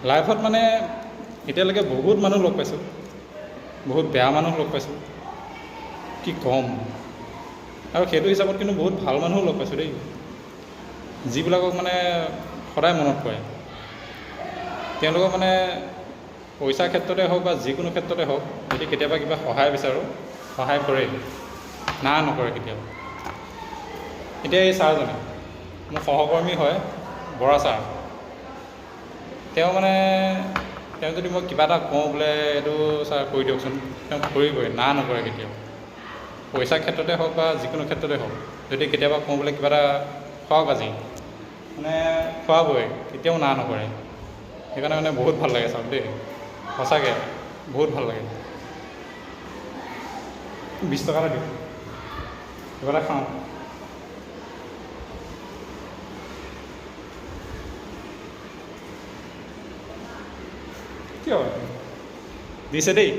লাইফত মানে এতিয়ালৈকে বহুত মানুহ লগ পাইছোঁ, বহুত বেয়া মানুহ লগ পাইছোঁ, কি ক'ম। আৰু সেইটো হিচাপত কিন্তু বহুত ভাল মানুহো লগ পাইছোঁ দেই, যিবিলাকক মানে সদায় মনত পৰে। তেওঁলোকক মানে পইচাৰ ক্ষেত্ৰতে হওক বা যিকোনো ক্ষেত্ৰতে হওক, যদি কেতিয়াবা কিবা সহায় বিচাৰোঁ, সহায় কৰে, না নকৰে কেতিয়াও। এতিয়া এই ছাৰজনে মোৰ সহকৰ্মী হয়, বৰা ছাৰ। তেওঁ মানে তেওঁ যদি মই কিবা এটা কওঁ বোলে এইটো ছাৰ কৰি দিয়কচোন, তেওঁ কৰিবই, না নকৰে কেতিয়াও। পইচাৰ ক্ষেত্ৰতে হওক বা যিকোনো ক্ষেত্ৰতে হওক, যদি কেতিয়াবা কওঁ বোলে কিবা এটা খুৱাওক আজি, মানে খুৱাবই, কেতিয়াও না নকৰে। সেইকাৰণে মানে বহুত ভাল লাগে ছাৰক দেই, সঁচাকৈ বহুত ভাল লাগে। 20 টকা এটা দিয়ক, কিবা এটা খাওঁ। কিয় দিছে দেই।